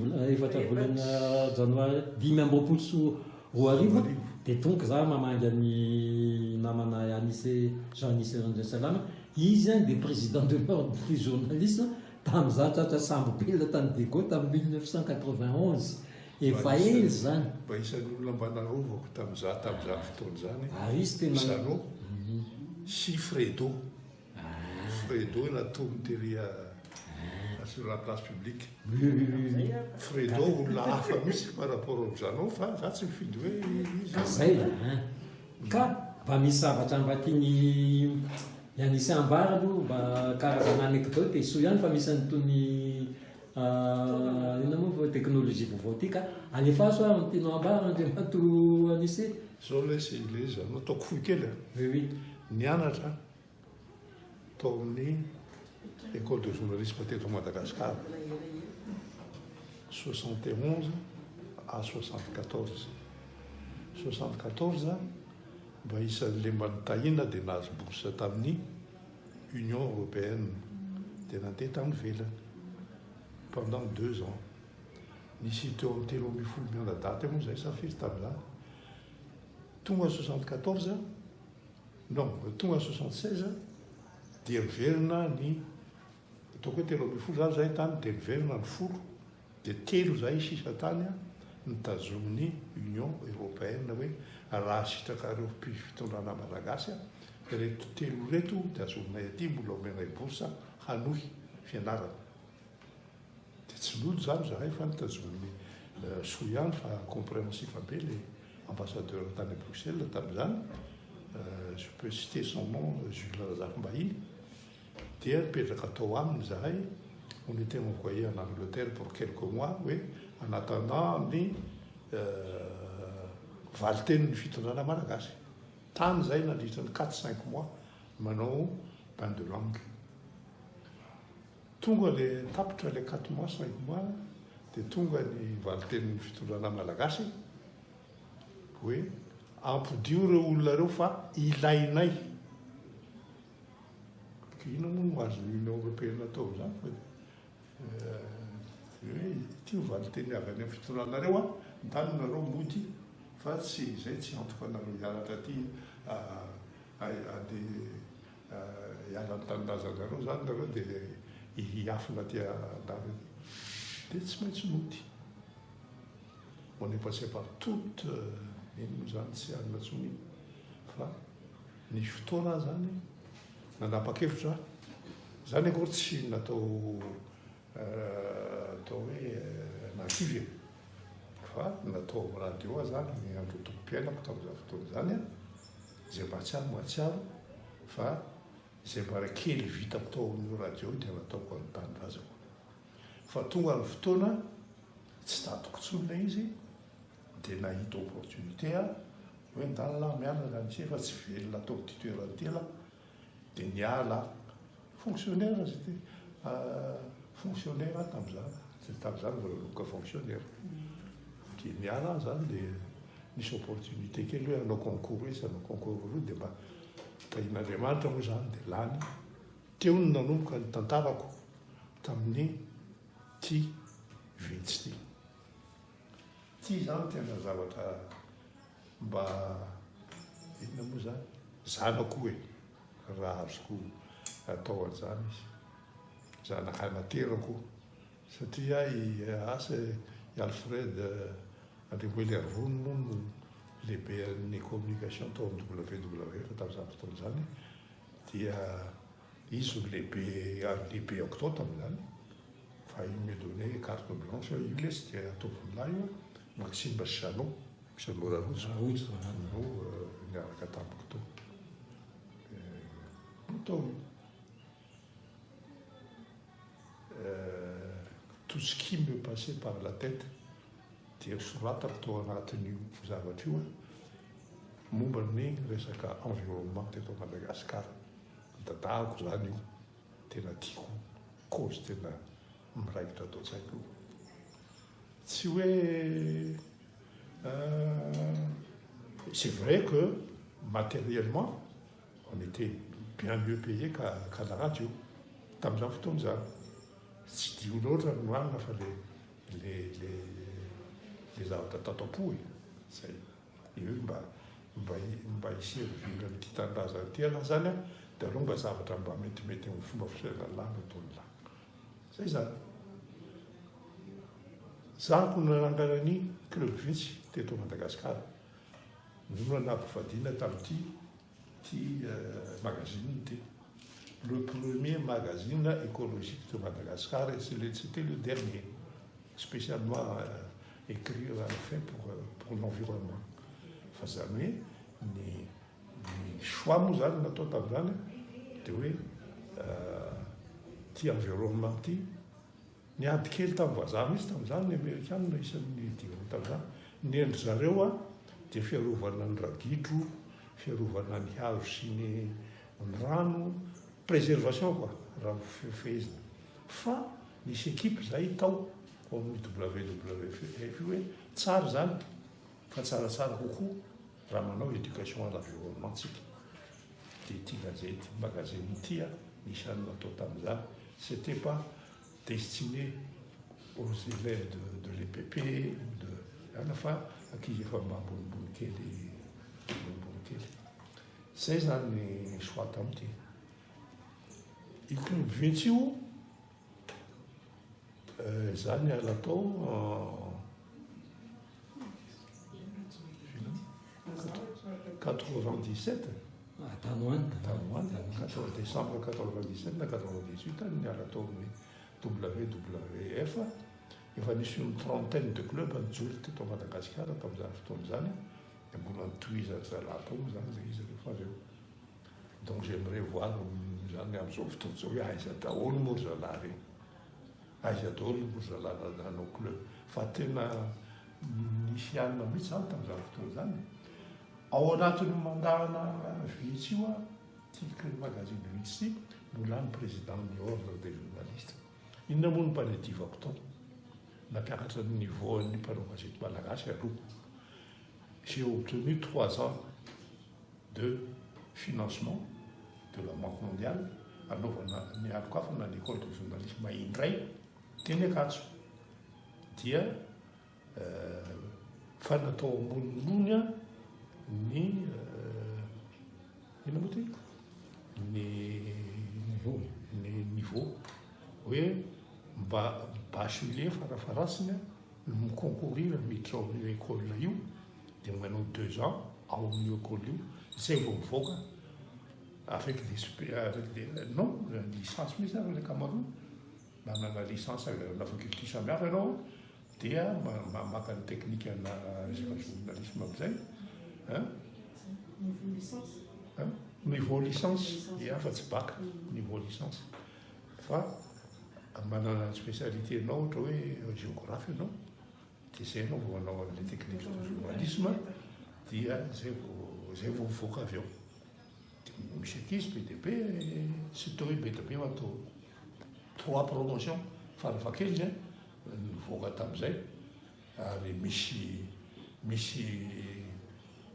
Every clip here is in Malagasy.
volana, efatra volana janoary 2025 dia tonga za mamangy an'i namana Anise, Jean Anise Randriasalama, izy dia président de l'ordre des journalistes tamin'izaho tratra sambo-belona tany Diego tamin'ny 1991, efa ela izany. Mba isan'ny olona mba narovako tamin'izaho tamin'izany fotoana izany Ary izy tena. Jeannot sy Fredo. Fredo natono tery sur la place publique. Fredo olona hafa mihitsy par rapport amin'i Jeannot fa za tsy mifidy hoe iza. Ka zay an! Ka mba misy zavatra mba tian'i Anisy ambara aloha mba karazana anecdote e, soa ihany fa misy an'itony inona moa fa teknolojia vaovao ity ka alefaso ary ny tianao ambara Andriamatoa Anisy. Zao lesy le izy zany, ataoko fohy kely a. Oui oui. Nianatra tao amin'ny Ecole de journalisme teto Madagascar, 71 à 74. 74 mba isan'le mba nitahina dia nahazo bourse tamin'ny Union Européenne dia nandeha tany ivelany pendant deux ans. Nisy teo amin'ny 13 mianadahy teo moa izahay sa firy tamin'izany. Tonga 74, non, tonga 76 dia miverina ny, ataoko hoe 13 izany izahay tany dia miverina ny folo, dia telo izahay sisa tany nitazomin'ny Union Européenne hoe raha sitrakareo mpifitondrana malagasy ireto telo ireto tazominay aty mbola omenay bourse hanohy fianarana. Dia tsy nody izany izahay fa nitazomin'ny soa ihany fa compréhensif be ilay ambassadeur tany Bruxelles tamin'izany, je peux citer son nom, Jules Razafimbahiny, dia nipetraka tao aminy izahay, on était envoyé en Angleterre pour quelques mois hoe en attendant ny valin-tenin'ny fitondrana malagasy. Tany izahay nandritra ny quatre cinq mois manao bain de langue. Tonga le tapitra le quatre mois cinq mois dia tonga ny valin-tenin'ny fitondrana malagasy hoe ampodio ireo olona ireo fa ilainay. Ka inona moa no azon'ny Union Européenne atao amin'izany fa hoe ity no valin-teny avy any amin'ny fitondranareo an, ndany nareo mody fa tsy izay tsy antoka anareo hianatra aty andeha Hiala ny tanindrazanareo zany nareo dia hiafina aty andafy aty. Dia tsy maintsy nody. On est passé par toute iny moa zany tsy alina intsony iny fa nisy fotoana aho zany nanapa-kevitra aho, zany akory tsy natao atao hoe nahakivy e, fa natao amin'ny radio aho zany ny androatokom-piainako tamin'izany fotoana izany an. Izay mahatsiaro mahatsiaro fa izay mba kely vitako tao amin'io radio io dia nataoko an'ny tanindrazako. Fa tonga ny fotoana tsy tadiko intsony ilay izy dia nahita opportunité aho hoe ndany lahy miala zany ise fa tsy velona ato amin'ity toerana ity ialahy. Dia niala aho. Fonctionnaire j'étais fonctionnaire aho tamin'izany, tamin'izany mbola nanomboka fonctionnaire. Dia niala aho izany dia nisy opportunité kely hoe hanao concours etsy, hanao concours eroa dia mba tahian'Andriamanitra moa izany dia lany. Teo no nanomboka ny tantarako tamin'ny ity vintsy ity. Ity izany tena zavatra mba inona moa izany? Zanako e, raha azoko atao an'izany izy. Zanaka naterako satria i asa i Alfred Andriamboeliarivony moa no lehiben'ny communication tao amin'ny WWF tamin'izany fotoana izany dia izy no lehibe ary lehibeako tao tamin'izany fa il me donnait carte blanche hoe io lesy dia ataovy milay io Maxime sy Jeannot, Jeannot Rarojo no niaraka tamiko tao. Dia natao io. Tout ce qui me passait par la tête dia soratako tao anatin'io zavatra io momba ny resaka environnement teto Madagascar. Dadahako izany io, tena tiako, cause tena miraikitra ato an-tsaiko io. Tsy hoe c'est vrai que matériellement on était bien mieux payé qu'à la radio tamin'izany fotoana izany. Tsy dio loatra ny marina fa le. Le le le zavatra tato am-po e. Zay. Eo mba mba mba hi-servir an'ity tanindrazana ity aloha zany an, dia aleo mba zavatra mba metimety amin'ny fomba fisainan'lah no ataon'lah. Zay zany. Zahako no nanangana ny club vitsy teto Madagasikara. No nampivadiana tamin'ity ity magazine ity. Le premier magazine écologique de Madagascar et c'était le dernier spécialement écrit fait pour pour l'environnement. Fa zany hoe ny ny choix moa zany natao tamin'izany dia hoe ity environnement ity. Niady kely tamin'ny vazaha mihitsy tamin'izany ny amerikanina isan'ny nidirany tamin'izany. Ny an-dry zareo dia fiarovana ny ragidro, fiarovana ny hazo sy ny rano, préservation quoi raha fehezina. Fa nisy équipe izay tao ao amin'ny WWF io hoe tsara izany fa tsaratsara kokoa raha manao éducation à l'environnement tsika. Dia ity gazety, magazine ity isan'ny natao tamin'izany. C'était pas destiné aux élèves de de l'EPP ou de ana fa ankizy efa mba ambonimbony kely ambonimbony kely. Zay zany ny choix tamin'ity. Io club Vintsy io za niala tao 97. Tany ho any. Tany ho any, 14 décembre 97 na 98 any niala tao amin'ny WWF. Efa nisy une trentaine de clubs nijoro teto Madagasikara tamin'izany fotoana izany. Dia mbola nitohizan'ny zalahy tao moa izany ilay izy rehefa avy eo. Donc j'aimerais voir izany amin'izao fotoana izao hoe aiza daholo moa ry zalahy ireny. Aiza daholo moa ry zalahy nanao club. Fa tena nisy alina mihitsy izany tamin'izany fotoana izany. Ao anatin'io mandat-na vitsy io aho, ity magazine vitsy ity, mbola ny président-n'ny ordre des journalistes. Inona moa no mba niadivako tao? Nampiakatra ny niveau-n'ny mpanao gazety malagasy aloha. J'ai obtenu 3 ans de financement de la Banque mondiale anaovana ny alokafana ny école de journalisme indray teny Ankatso. Dia fa natao ambonimbony a ny inona moa ty ny niveau hoe mba bachelier farafaharatsiny no mi-concourir miditra ao amin'io école io, dia manao 2 ans ao amin'io école io zay vao mivoaka avec des non licence mihitsy ary le ankamaroany manana licence avy amina faculté samihafa ianao, dia maka ny technique na resaka journalisme amizay. Niveau licence. Niveau licence ia, fa tsy bac, niveau licence, fa manana spécialité anao, ohatra hoe géographie ianao, dia zay anao vao manao an'le technique de journalisme, dia zay vao mivoaka avy eo. Dia misy ankizy be dia be, tsy atao hoe be dia be, atao trois promotions farafahakeliny a nivoaka tamin'izay, ary misy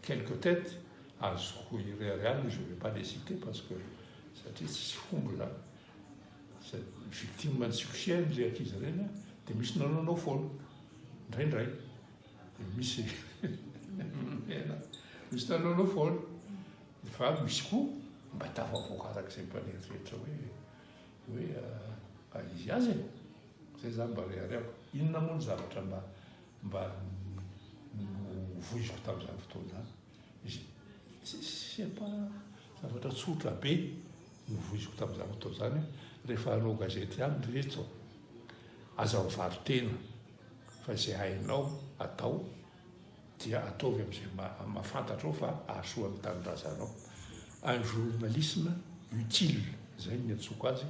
quelques têtes azoko ireharehanina, je vais pas les citer parce que satria tsisy fomba zany, victime ny succès le ankizy reny a, dia misy nanaonao foana indraindray, dia misy nanaonao foana, fa misy koa mba tafavoaka arak'izay mba nieritreritra hoe izy azy e. Zay zany mba reharehako. Inona moa ny zavatra mba novoiziko tamin'izany fotoana zany? C'est pas zavatra tsotra be novoiziko tamin'izany fotoana zany: rehefa hanao gazety ihany reto, aza mivaro-tena, fa zay hainao atao dia ataovy am'izay mahafantatra ao fa ahasoan'ny tanindrazanao. Un journalisme utile zay ny antsoko azy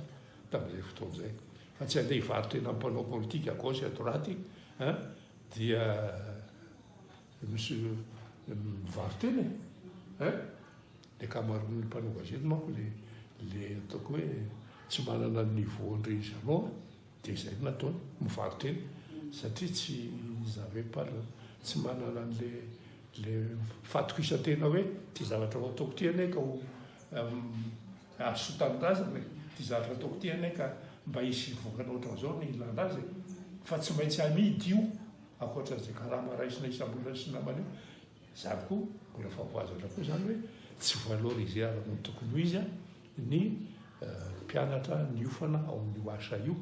tamin'izay fotoana zay, fa tsy andeha hivaro-tena mpanao politique à gauche, à droite hein, dia misy mivaro-tena e hein. Le ankamaroan'ny mpanao gazety manko le ataoko hoe tsy manana niveau ndre izy anao, dia zay no nataony, mivaro-tena, satria tsy ils avaient pas le tsy manana an'le le fatokisantena hoe ty zavatra ho ataoko ty ane ka ho ahasoa tanindrazana e, ty zavatra ataoko ty ane ka mba hisy vokatra ohatran'izao ny ilana azy e. fa tsy maintsy amidy io ankoatran'izay karama raisina isam-bolana sy namana io. Izany koa mbola fahavoazana koa izany hoe tsy valoriser araka ny tokony ho izy ny mpianatra niofana ao amin'io asa io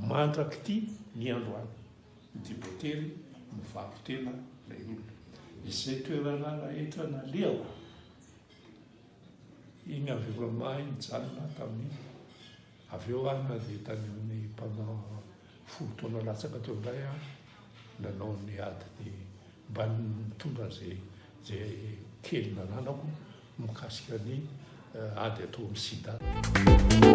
mandrak'ity ny androany. Dia voatery mivaro-tena ilay olona. Izay toerana rehetra nalehako, iny environnement iny nijanona tamin'ny, avy eo aho nandeha tany amin'ny pendant folo taona latsaka teo indray aho, nanao ny ady mba nitondra izay izay kely nananako mikasika ny ady atao amin'ny sida.